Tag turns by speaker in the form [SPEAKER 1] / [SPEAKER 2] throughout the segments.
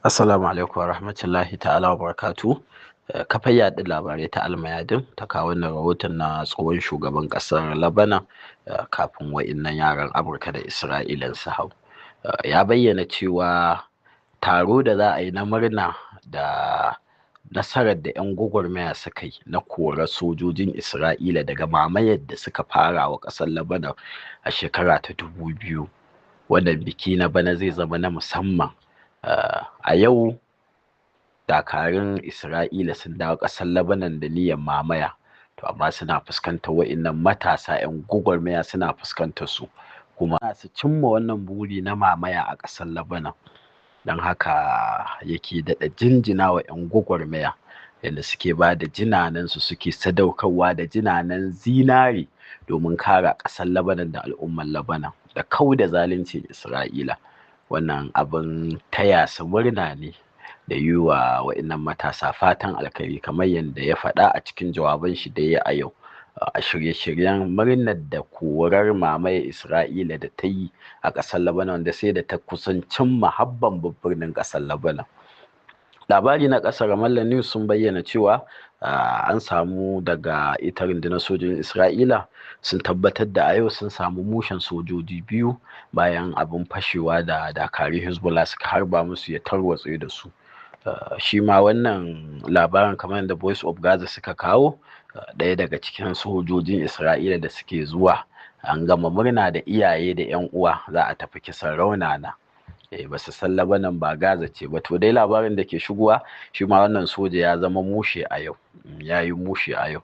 [SPEAKER 1] Assalamu alaikum wa rahmatullahi ta'ala wa barakatu. Kafar yaɗa labarai ta Almayadin ta kawo wannan rahoton na tsohon shugaban ƙasar Labanan kafin wa'innan yaran Amurka da Isra'ilan su hau. Ya bayyana cewa taro da za a yi na murna da nasarar da 'yan gwagwarmaya suka yi na korar sojojin Isra'ila daga mamayar da suka fara wa ƙasar Labanan a shekara ta 2000. Wannan biki na bana zai zama na musamman. A yau dakarun Isra'ila sun dawo ƙasar Labanan da niyyar mamaya, to amma suna fuskantar wa'innan matasa 'yan gwagwarmaya, suna fuskantar su kuma su cimma wannan buri na mamaya a ƙasar Labanan. Don haka yake daɗa jinjina wa 'yan gwagwarmaya yadda suke ba da jinanensu, suke sadaukarwa da jinanen zinare domin kare ƙasar Labanan da al'ummar Labanan da kau da zaluncin Isra'ila. Wannan abin taya su murna ne da yi wa wa'innan matasa fatan alkhairi, kamar yadda ya faɗa a cikin jawaban shi da ya a yau a shirye-shiryen murnar da korar mamayar Isra'ila da ta yi a ƙasar Labanan, da sai da ta kusan cimma habban birnin ƙasar Labanan. Labari na ƙasar Ramallah News sun bayyana cewa an samu daga ita rundunar sojojin Isra'ila sun tabbatar da a yau sun samu mushen sojoji 2 bayan abin fashewa da dakarun Hezbollah suka harba musu ya tarwatse da su. Shi ma wannan labarin, kamar yadda Voice of Gaza suka kawo, ɗaya daga cikin sojojin Isra'ila da suke zuwa an gama murna da iyaye da 'yan uwa za a tafi kisan raunana. Ba su san Labanan ba Gaza ce ba. To dai labarin da ke shigowa, shi ma wannan soja ya zama mushe a yau, ya yi mushe a yau.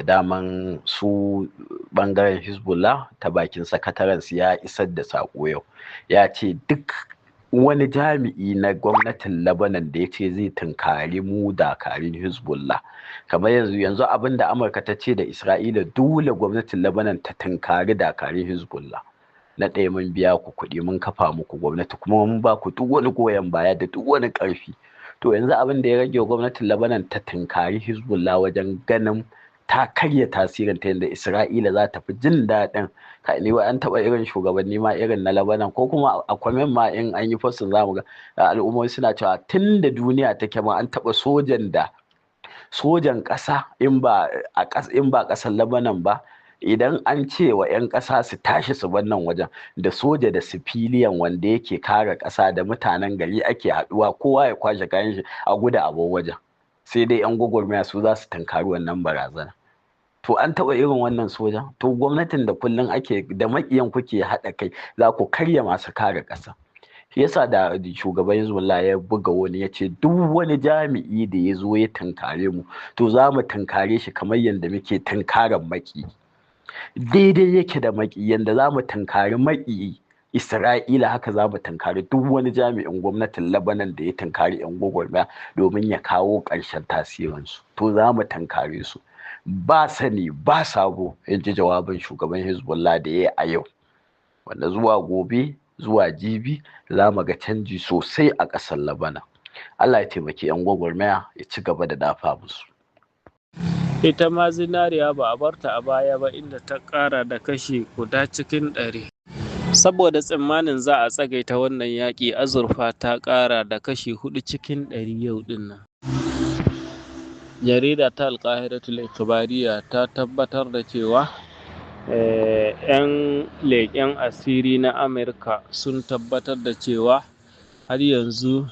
[SPEAKER 1] Daman su bangaren Hezbollah ta bakin sakataren su ya isar da sako yau, ya ce duk wani jami'i na gwamnatin Labanan da ya ce zai tunkari mu dakarun Hezbollah, kamar yanzu abin da Amurka ta ce da Isra'ila, dole gwamnatin Labanan ta tunkari dakarun Hezbollah. Na ɗaya, mun biya ku kuɗi, mun kafa muku gwamnati, kuma mun ba ku duk wani goyon baya da duk wani ƙarfi. To yanzu abin da ya rage wa gwamnatin Labanan, ta tunkari Hezbollah wajen ganin ta karya tasirin ta, yadda Isra'ila za ta fi jin daɗin kai. Ni an taɓa irin shugabanni ma irin na Labanan, ko kuma a comment ma in an yi posting za mu ga al'ummomi suna cewa tun da duniya take ma an taɓa sojan da sojan ƙasa in ba ƙasar Labanan ba, idan an ce wa 'yan ƙasa su tashi su bar nan wajen, da soja da sifiliyan wanda yake kare ƙasa da mutanen gari ake haɗuwa, kowa ya kwashe kayan shi a gudu a bar wajen, sai dai 'yan gwagwarmaya su za su tunkari wannan barazana. To an taɓa irin wannan soja? To gwamnatin da kullum ake da maƙiyan kuke haɗa kai za ku karya masu kare ƙasa. Shi yasa da shugaban Hezbollah ya buga wani, ya ce duk wani jami'i da ya zo ya tunkare mu, to za mu tunkare shi kamar yadda muke tunkaran maƙiyi, daidai yake da maƙiyi. Yadda za mu tunkari maƙiyi Isra'ila, haka za mu tunkari duk wani jami'in gwamnatin Labanan da ya tunkari 'yan gwagwarmaya domin ya kawo ƙarshen tasirinsu. To za mu tunkare su ba sani ba sabo, in ji jawabin shugaban Hezbollah da ya yi a yau, wanda zuwa gobe zuwa jibi za mu ga canji sosai a ƙasar Labanan. Allah ya taimaki 'yan gwagwarmaya, ya ci gaba da dafa musu.
[SPEAKER 2] Ita ma zinariya ba a barta a baya ba, inda ta ƙara da kashi 1%. Saboda tsammanin za a tsagaita wannan yaƙi, azurfa ta ƙara da kashi 4% yau ɗin nan. Jarida ta Alƙahiratul Ikhbariya ta tabbatar da cewa 'yan leƙen asiri na Amurka sun tabbatar da cewa har yanzu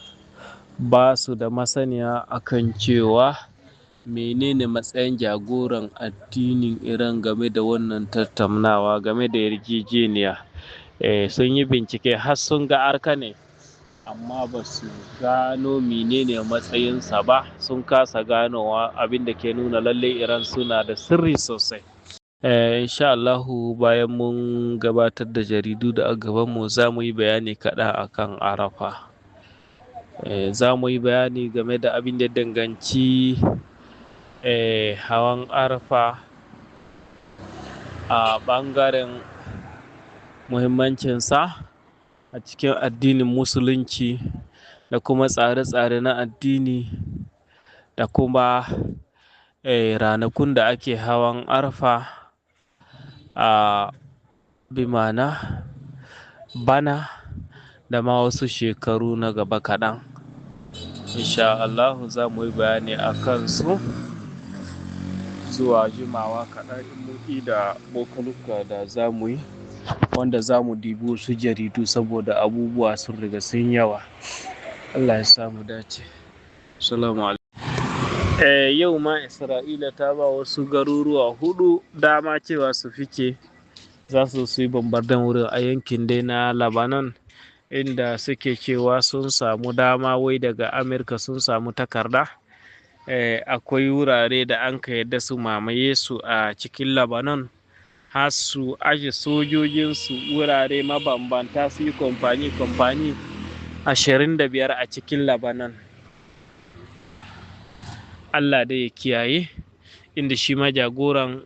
[SPEAKER 2] ba su da masaniya akan cewa menene matsayin jagoran addinin Iran game da wannan tattaunawa game da yarjejeniya. Sun yi bincike har sun ga Arkane, amma ba su gano menene matsayinsa ba, sun kasa ganowa, abin da ke nuna lalle Iran suna da sirri sosai. Insha Allahu, bayan mun gabatar da jaridu da a gabanmu, za mu yi bayani kaɗan akan Arafa. Za mu yi bayani game da abin da danganci hawan Arfa a ɓangaren muhimmancinsa a cikin addinin Musulunci da kuma tsare-tsare na addini da kuma ranakun da ake hawan Arfa a bimana bana da ma wasu shekaru na gaba kaɗan. Insha Allahu za mu yi bayani a kansu zuwa jimawa kaɗan in mun da bokaluka da za mu yi, wanda za mu dibi wasu jaridu saboda abubuwa sun riga sun yawa. Allah ya sa mu dace. Assalamu alaikum. Yau ma Isra'ila ta ba wasu garuruwa 4 dama cewa su fice, za su yi bombardan wurin a yankin dai na Lebanon, inda suke cewa sun samu dama wai daga Amurka sun samu takarda. Akwai wurare da an ka yadda su mamaye su a cikin Lebanon, har su aje sojojinsu wurare mabambanta, su yi kwamfani 25 a cikin Lebanon. Allah dai ya kiyaye, inda shi ma jagoran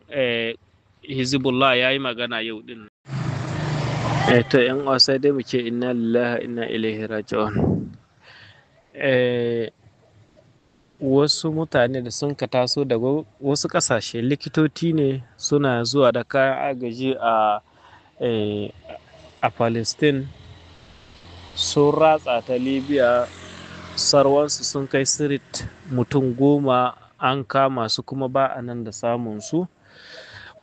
[SPEAKER 2] Hezbollah ya yi magana yau din. To yan wasa dai mu ce inna lillahi inna ilaihi raji'un. Wasu mutane da sun ka taso daga wasu ƙasashe, likitoci ne, suna zuwa da kayan agaji a Palestine, sun ratsa ta Libya, sarwansu sun kai Sirit, mutum 10 an kama su kuma ba a nan da samun su.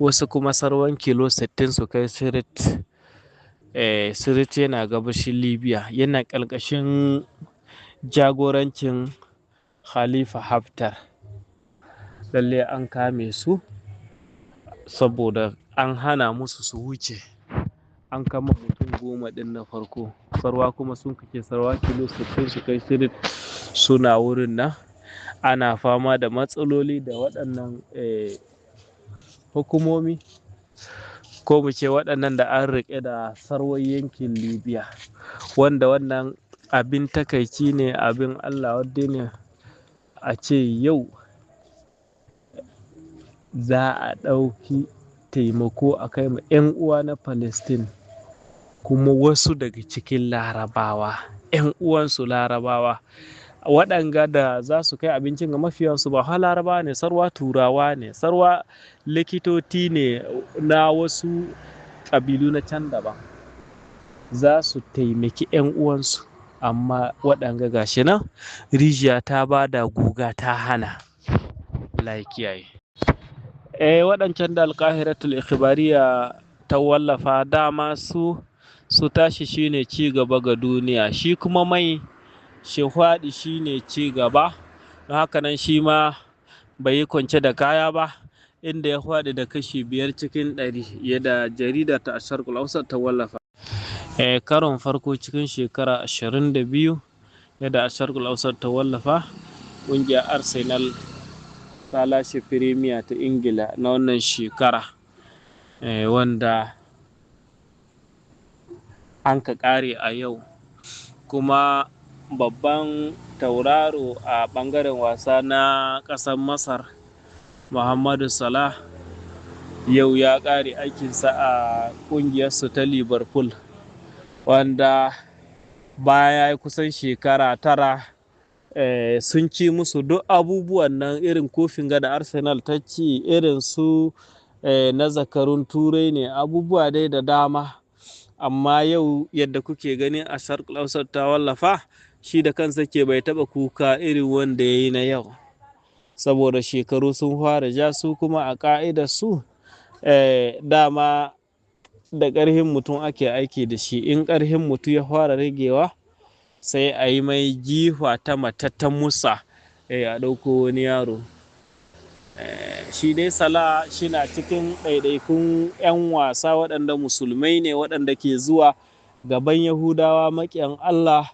[SPEAKER 2] Wasu kuma sarwan kilo 60 su kai Sirit. Sirit yana gabashin Libya, yana ƙarƙashin jagorancin Khalifa Haftar. Lalle an kame su saboda an hana musu su wuce. An kama mutum 10 ɗin na farko, sarwa kuma sun kake sarwa kilo 60 su kai Sirit, suna wurin nan. Ana fama da matsaloli da waɗannan hukumomi, ko mu ce waɗannan da an riƙe da sarwar yankin Libya, wanda wannan abin takaici ne, abin Allah wadde ne a ce yau za a ɗauki taimako a kai ma 'yan uwa na Palestine, kuma wasu daga cikin Larabawa, 'yan uwansu Larabawa, waɗanga da za su kai abincin ga mafiyansu ba ha Larabawa ne, sarwa Turawa ne, sarwa likitoci ne na wasu ƙabilu na can daban, za su taimaki 'yan uwansu. Amma waɗanga gashi nan rijiya ta ba da guga ta hana. Allah ya kiyaye. Waɗancan da Alƙahiratul Ikhbariya ta wallafa dama su tashi shine ci gaba ga duniya, shi kuma mai shi faɗi shine ci gaba. Don haka nan shi ma bai yi kwance da kaya ba, inda ya faɗi da kashi 5 cikin 100 yadda jarida ta Asharqul Awsat ta wallafa. Karon farko cikin shekara 22 yadda Asharqul Awsat ta wallafa, ƙungiyar Arsenal ta lashe Firimiya ta Ingila na wannan shekara, wanda an ka ƙare a yau. Kuma babban tauraro a ɓangaren wasa na ƙasar Masar, Muhammadu Salah, yau ya ƙare aikinsa a ƙungiyarsu ta Liverpool, wanda baya ya kusan shekara 9 sun ci musu duk abubuwan nan, irin kofin ga da Arsenal ta ci, irin su na zakarun Turai ne, abubuwa dai da dama. Amma yau yadda kuke gani a Sharqul Awsat ta wallafa, shi da kansa ke bai taba kuka irin wanda ya yi na yau, saboda shekaru sun fara ja su, kuma a ƙa'idar su dama da ƙarhin mutum ake aiki da shi. In ƙarhin mutum ya fara ragewa, sai a yi mai jifa ta matattan musa, a ɗauko wani yaro. Shi dai Salah shina cikin ɗaiɗaikun 'yan wasa waɗanda musulmai ne, waɗanda ke zuwa gaban Yahudawa maƙiyan Allah,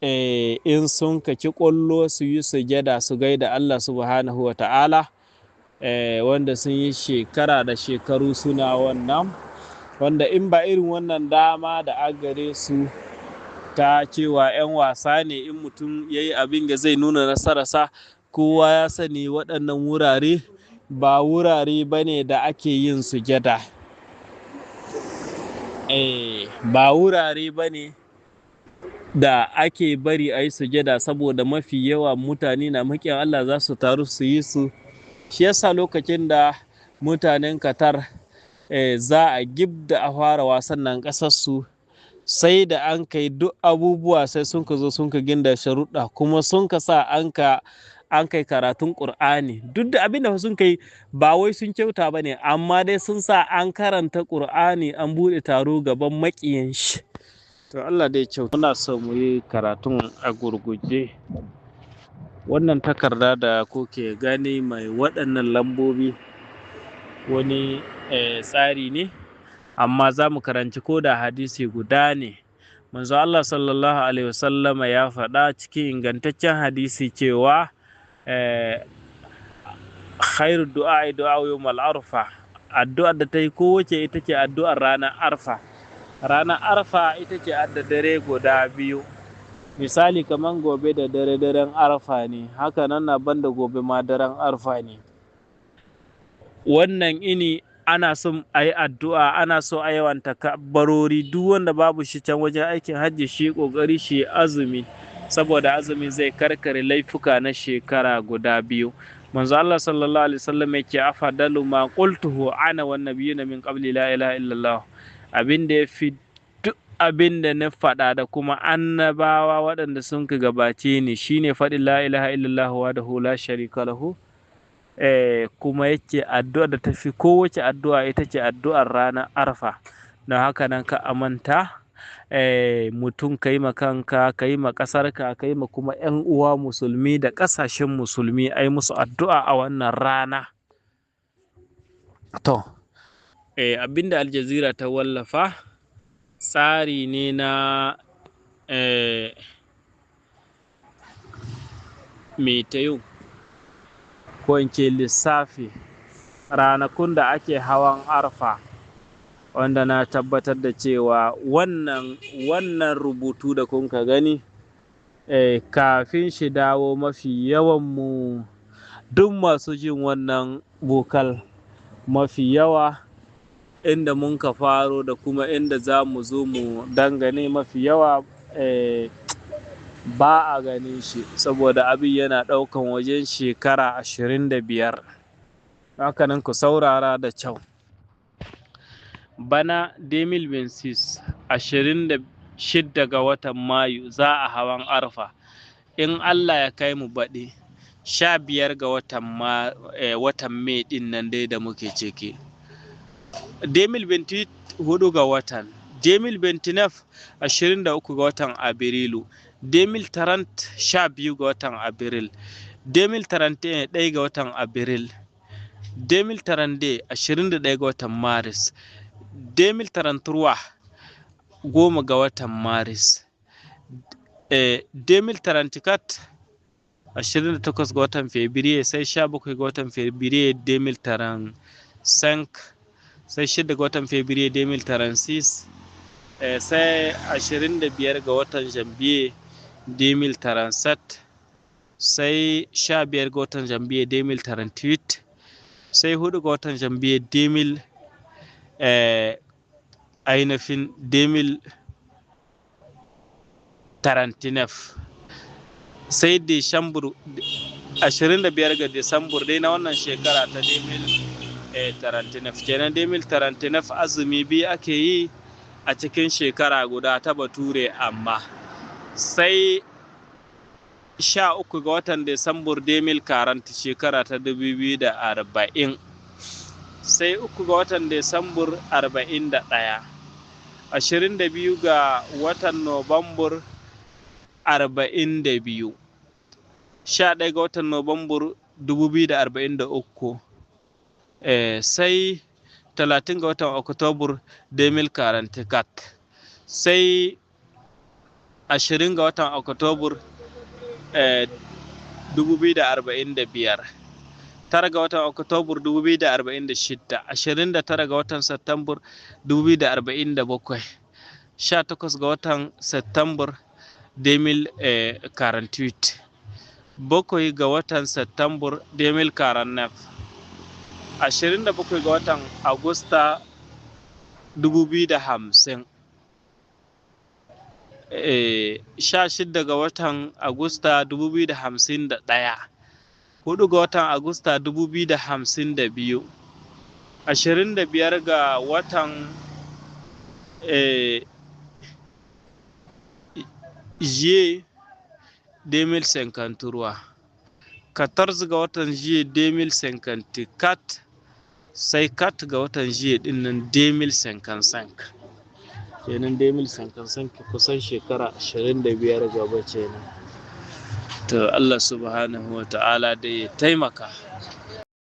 [SPEAKER 2] in sun kaki ƙwallo su yi sujada su gaida Allah subhanahu wa ta'ala, wanda sun yi shekara da shekaru suna wannan, wanda in ba irin wannan dama da agare su ta cewa 'yan wasa ne, in mutum ya yi abin da zai nuna nasararsa, kowa ya sani waɗannan wurare ba wurare ba ne da ake yin sujada. Ba wurare ba ne da ake bari a yi sujada, saboda mafi yawa mutane na maƙiyan Allah za su taru su yi su. Shi yasa lokacin da mutanen Qatar za a gibda a fara wasan nan ƙasarsu, Sai da an kai duk abubuwa, sai sun ka zo sun ka ginda sharuɗa, kuma sun ka sa an kai karatun Ƙur'ani. Duk da abin da sun kai ba wai sun kyauta ba ne, amma dai sun sa an karanta Ƙur'ani, an buɗe taro gaban maƙiyan shi. To, Allah dai kyauta. Muna so mu yi karatun a gurguje. Wannan takarda da kuke gani mai waɗannan lambobi wani tsari ne, amma za mu karanci ko da hadisi guda ne. Manzo Allah sallallahu alaihi wasallama ya faɗa cikin ingantaccen hadisi cewa khairu du'a du'a yawmal arfa, addu'ar da ta yi kowace ita ce addu'ar ranar Arfa. Ranar Arfa ita ce adda dare guda biyu. Misali, kaman gobe da dare daren Arfa ne, haka nan na banda gobe ma daren Arfa ne. Wannan ini ana son a yi addu'a, ana so a yawanta kabbarori. Duk wanda babu shi can wajen aikin hajji, shi kokari shi azumi, saboda azumi zai karkare laifuka na shekara guda biyu. Manzo Allah sallallahu alaihi wasallam yake: "Afdalu ma qultuhu ana wan nabiyuna min qabli, la ilaha illallah." Abin da yafi duk abin da na faɗa da kuma annabawa waɗanda sun ka gabace ni shine faɗin la ilaha illallah wahdahu la sharika lahu. Kuma yake addu'ar da tafi kowace addu'a ita ce addu'ar ranar Arfa. Don haka nan ka amanta, mutum ka yi ma kanka, ka yi ma ƙasarka, ka yi ma kuma 'yan uwa Musulmi da ƙasashen Musulmi, ai musu addu'a a wannan rana. To, abinda Al Jazeera ta wallafa tsari ne na météo, ko in ce lissafi ranakun da ake hawan Arfa, wanda na tabbatar da cewa wannan rubutu da kun ka gani, kafin shi dawo mafi yawan mu duk masu jin wannan vocal, mafi yawa inda mun ka faro da kuma inda za mu zo mu dangane, mafi yawa ba a ganin shi, saboda abin yana ɗaukan wajen shekara 25. Hakanan ku saurara da kyau. Bana 2026, 26 ga watan Mayu za a hawan Arfa. In Allah ya kai mu baɗi, 15 ga watan Mai ɗin nan dai da muke ciki, 2024 ga watan 2029, 23 ga watan Abrilu 2030, 12 ga watan Abril 2031, 1 ga watan Abril 2032, 21 ga watan Maris 2033, 10 ga watan Maris 2034, 28 ga watan Fabrairu, sai 17 ga watan Fabrairu 2035, sai 6 ga watan Fabrairu 2036, sai 25 ga watan Janvier 2037, sai 15 ga watan Janvier 2038, sai 4 ga watan Janvier 2000 ainihin 2039, sai Disambur, 25 ga Disambur dai na wannan shekara ta 2039 kenan. 2039 azumi biyu ake yi a cikin shekara guda ta Bature. Amma sai 13 ga watan Disambur 2040, shekara ta 2040, sai 3 ga watan Disambur 41, 22 ga watan Nuwambar 42, 11 ga watan Nuwambar 2043, sai 30 ga watan Oktobar 2044, sai 20 ga watan Oktobar 2045, 9 ga watan Oktobar 2046, 29 ga watan Satumbar 2047, 18 ga watan Satumbar 2048, 7 ga watan Satumbar 2049, 27 ga watan Agusta 2050, 16 ga watan Agusta 2051, 4 ga watan Agusta 2052, 25 ga watan juillet 2053, 14 ga watan juillet 2054, sai 4 ga watan juillet din nan 2055. Kenan 2055 kusan shekara 25 gaba kenan. To, Allah subhanahu wa ta'ala da ya taimaka.